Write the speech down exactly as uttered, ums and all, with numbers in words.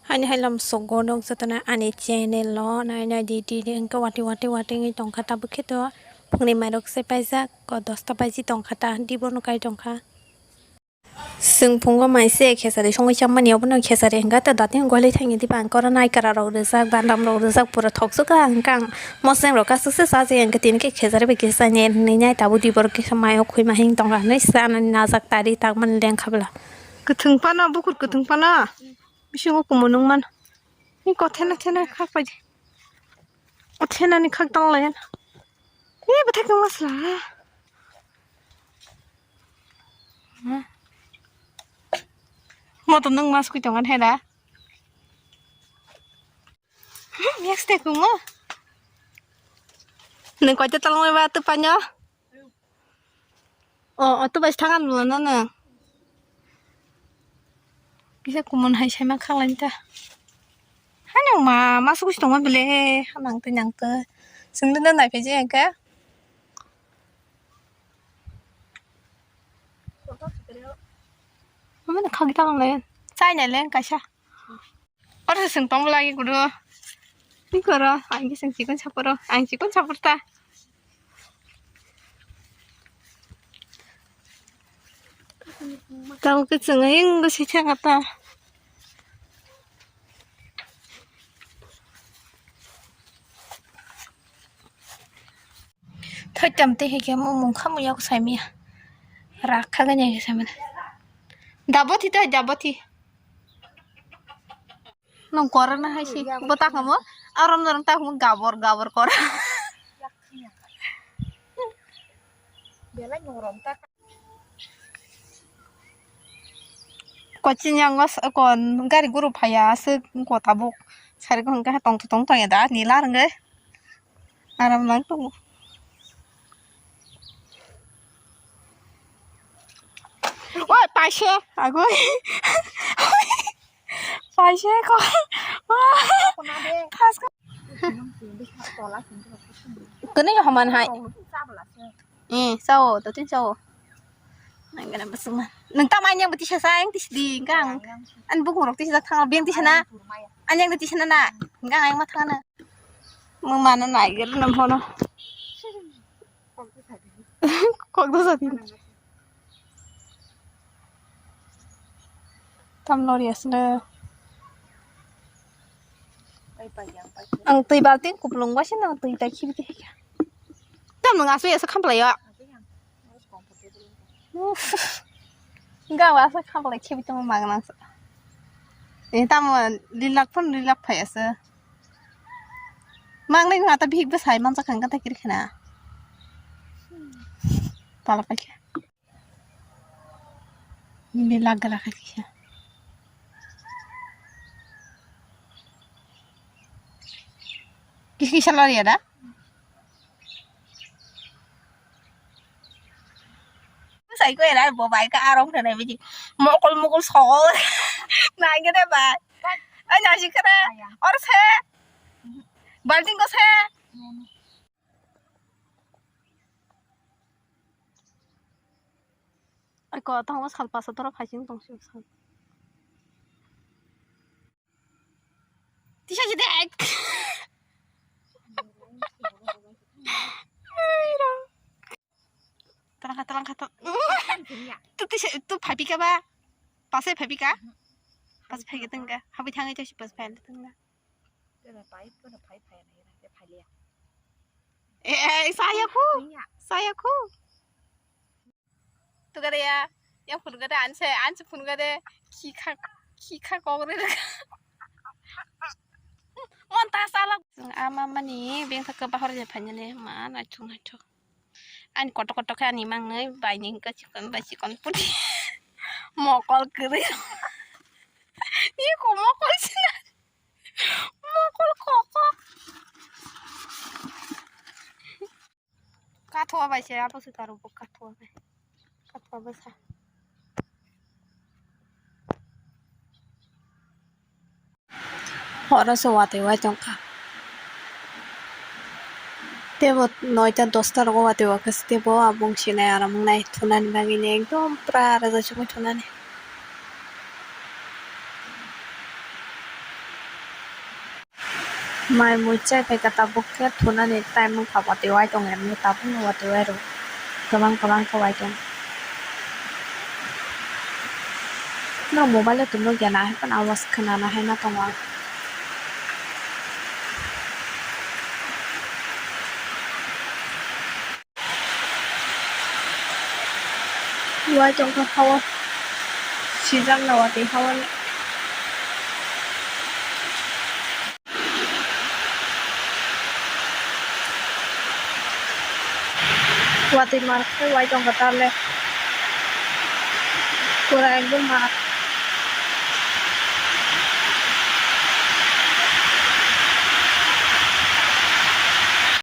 Haini hai lam sogo nok jotono ani channel no nai nai di di di hwnkhe wati wati wati wngwi tongkha tabuk khe to phungni mairok se paijak ko dosta baji tongkha ta di bono kai tongkha. Chwng phungo mai se khesari songwi chammani obono khesari hwnkha ta dati hwnkhe holi thangya diba ang koro naikara rok rijak bandam rok rijak pura thokjak ang kang moseng rok kasuk se chajakya hwnkhe tini khe khesari bai kisa nai nai tabuk di borok kisa mayo khwi ma hing tongkha hwnwi sanani najak tari tangmani lengkha bwla. Kwthwng phano bukur kwthwng phano. Bisingo kumun wngmano. Ni kothena thena khak pai di. Kothena ni khak tang layan. Ni bwthai khe masla. Mo to nwng mas kui tongan heda. Next te kumo. Nwng koita tang lai ba tu panyo. O, o, to bai thangan bwlano no. Kisa kumun hai saima khaklaini ta. Hanang ma, ma suku tongma bile, hanang twi nang twi. Singdino nai phaiji hwnkhe. Amani khagwi tamo le. Chai nai le kaisa. Oro se chwng tongma lagi kudu. Ni koro, ang khe chwng chikon saporo, ang chikon sapor ta. Tamo khe chwng ayang se thang ta. Thoi tam tei hai khe mung khamu yak sai miya. Rakha gani khe sai mane. Dabo thi ta, dabo thi. Nung kora na hai si. Bo ta kamo. Aram dorong ta kamo gabor, gabor kora. Belai nung rom ta. Kochini ang os-, kon gari guru phaiya aswk ko tabuk sari ko hwnkhe tongtho tong tongya da nila rwngwi aram nang tongo. Oi paise agoi paise ko. Wah, thas ko. Kene yo haman hai. Eh, sao, to tin sao. Nang kana basuma. Nang tam anyang beti sa sayang tis di kang. An bukung rok tis dak thang biang tis na. Anyang tis na na. Kang ayang ma thang na. Mo mana nai gel na phono. Kok do sa tin. Tam lori asle. Ang twi balting kuplung ba sino ang twi tai khibi twi. Tam nung asli asa khamplai yo. Uff. Enggak, asa khamplai khibi tong mang nang. Ini tamo lilak pun lilak phai asa. Mang nai ngata bihik bwsai manjak kang kata kiri khana. Pala paikha. Nini laga laga kisa. Kisa kisa lari ada? Sai ko era bo bai ka arong thana biji. Mokol mokol so. Nai gede bai. Ai nasi kere. Or se. Balting ko se. Ai ko tong sal pasa tora phai sing tong sing sal. Tisa jide. Talangkha talangkha tal. Tu tisa tu phaipika ba. Pase phaipika. Pas phaika tengka. Habi thangai tasi pas phai tengka. Kena pai, kena pai, pai, pai, pai, pai, pai, pai. Eh, eh, saya ku. Iya. Saya ku. Tu kada ya, yang phun kada anse, anse phun kada, khikha, khikha kogre. Mon ta sala. Ama mani beng thak bahar je phanya le, ma na chung na chung. Ani koto koto khe ani mangnai, bai ni hingka chikon, bai chikon puni. Mokol kiri. Iko mokol sina. Mokol koko. Kathua bai se abo se karo bo kathua bai. Kathua bai sa. Horo se watwi wai tongkha. Tebo noita dosta rogo watwi wakha se tebo abong sinai aram wngnai thunani bagwi ni ekdom pura rwjak chugui thunani. Mai mui chai phaikha, tabuk khe thunani time wngkha, watwi wai tong emni, tabukno watwi wai rw, kwbang kwbang khe wai tong. No mobile o tongo gana hai phano awas khwnana hai ma tongo ang. Wai tongkha hao, sijak no watwi hao. Watwi mar khe wai tongkha tale. Pura ekdom mar.